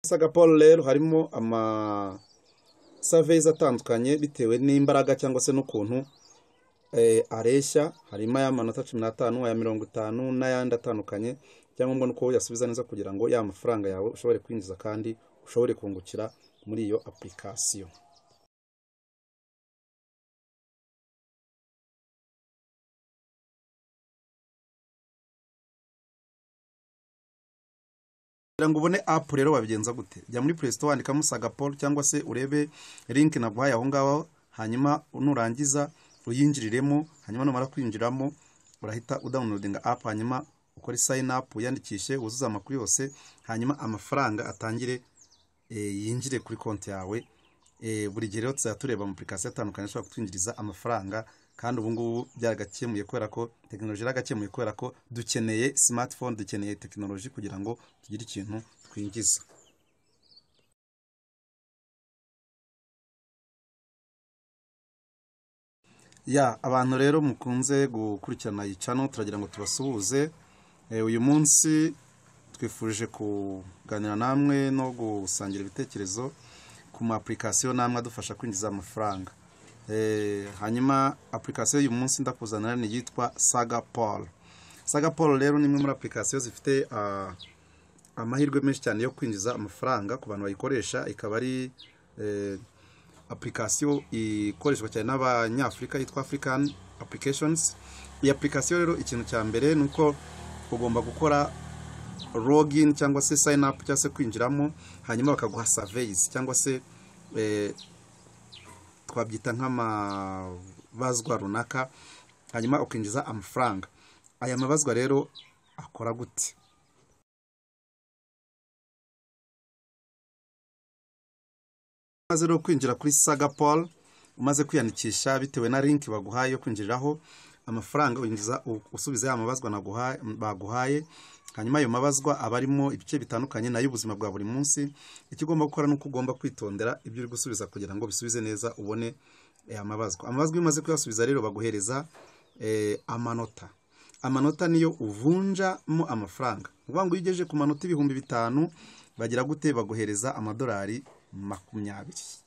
Saga Paul rero harimo ama surveys atandukanye bitewe n'imbaraga cyangwa se n'ukuntu areshya. Harimo ay'amanota 15, aya 50 n'ayandi atandukanye. Icyangombwa ni uko uyasubiza neza kugira ngo ya mafaranga yawe ushobore kwinjiza kandi ushobore kungukira muri iyo application. Kugira ngo ubone app rero wabigenza gute? Jya muri Play Store wandikamo Sagapol cyangwa se urebe link naguhaye aho ngaho, hanyuma nurangiza uyinjiriremo. Hanyuma numara kwinjiramo urahita udownloadinga app, hanyuma ukore sign up, wiyandikishe, wuzuze amakuru yose, hanyuma amafaranga atangire yinjire kuri konti yawe. Buri gihe rero tuzajya tureba ama application atandukanye ashobora kutwinjiriza amafaranga, kandi ubu ngubu byaragakemuye kubera ko tekinoloji yaragakemuye, kubera ko dukeneye smartphone, dukeneye tekinoloji kugira ngo tugire ikintu twinjiza. Ya abantu rero mukunze gukurikirana iyi channel, turagira ngo tubasuhuze. Uyu munsi twifuje kuganira namwe no gusangira ibitekerezo ku ma application namwe adufasha kwinjiza amafaranga. Hanyuma application y'uyu munsi ndakuzanira ni yitwa Saga Paul. Saga Paul rero ni imwe muri application zifite amahirwe menshi cyane yo kwinjiza amafaranga ku bantu bayikoresha. Ikaba ari application ikoreshwa cyane n'Abanyafurika yitwa African Applications. Iyi application rero, ikintu cya mbere ni uko ugomba gukora login cyangwa se sign up cyangwa se kwinjiramo, hanyuma bakaguha surveys cyangwa se twabyita nk'amabazwa runaka, hanyuma ukinjiza amafaranga. Aya mabazwa rero akora gute? Umaze rero kwinjira kuri Saga Paul, umaze kwiyandikisha bitewe na link baguhaye yo kwinjiriraho, amafaranga winjiza usubiza ya mabazwa baguhaye. Hanyuma ayo mabazwa aba arimo ibice bitandukanye nayo ubuzima bwa buri munsi. Icyo ugomba gukora ni uko ugomba kwitondera ibyo uri gusubiza kugira ngo bisubize neza, ubone amabazwa. Amabazwa iyo umaze kuyasubiza rero baguhereza amanota. Amanota niyo uvunjamo amafaranga. Ni ukuvuga ngo iyo ugejeje ku manota 5000 bagira gute? Baguhereza amadolari 20.